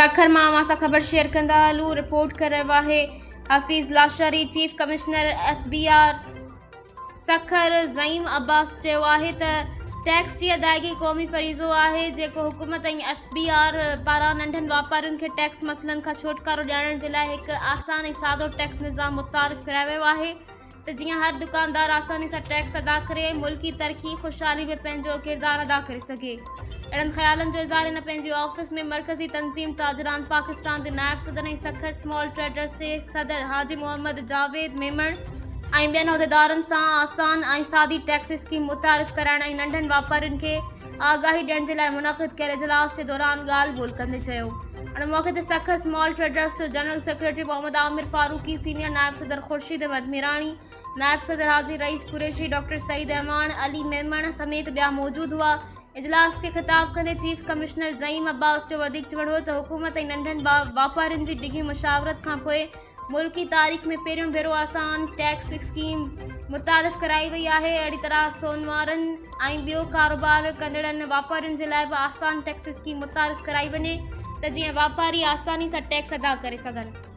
سکر مان اوهان سان خبر شيئر ڪندا هلون رپورٽ ڪري رهيو آهي Hafeez Lashari chief commissioner F B R Sukkur Zaeem Abbas چيو آهي ته ٽيڪس جي ادائگي قومي فريضو آهي جيڪو حڪومت ۽ ايف بي آر پاران ننڍن واپارين کي ٽيڪس مسئلن کان ڇوٽڪارو ڏيارڻ جي لاء هڪ آسان ۽ سادو ٽيڪس نظام متعارف ڪرايو ويو آهي ته جيئن هر دڪاندار آساني سان ٽيڪس ادا ڪري ۽ ملڪي ترقي خوشحالي ۾ پنهنجو ڪردار ادا ڪري سگهي. اهڙن خيالن جو اظهار هن پنهنجي آفيس ۾ مرڪزي تنظيم تاجران پاڪستان جي نائب صدر ۽ سکر سمال ٽريڊرز جي صدر حاجي محمد جاويد ميمڻ ۽ ٻين عهديدارن سان آسان ۽ سادي ٽيڪس اسڪيم متعارف ڪرائڻ ۽ ننڍن واپارين کي آگاهي ڏيڻ جي لاء منعقد ڪيل اجلاس جي دوران ڳالهه ٻولهه ڪندي چيو. ان موقعي تي سکر سمال ٽريڊرز جو general secretary Muhammad Amir Farooqi, senior نائب صدر خورشيد احمد ميراڻي، نائب صدر حاجي رئيس قريشي، ڊاڪٽر سعيد اعواڻ، علي ميمڻ سميت ٻيا موجود هئا. اجلاس کي خطاب ڪندي چيف ڪمشنر زعيم عباس جو وڌيڪ چوڻ هو ته حڪومت ۽ ننڍن واپارين جي ڊگهي مشاورت کانپوء ملڪي تاريخ ۾ پهريون ڀيرو آسان ٽيڪس اسڪيم متعارف ڪرائي وئي آهي اهڙي طرح سونوارن ۽ ٻيو ڪاروبار ڪندڙن واپارين جي لاء به آسان ٽيڪس اسڪيم متعارف ڪرائي وڃي ته جيئن واپاري آساني سان ٽيڪس ادا ڪري سگهن.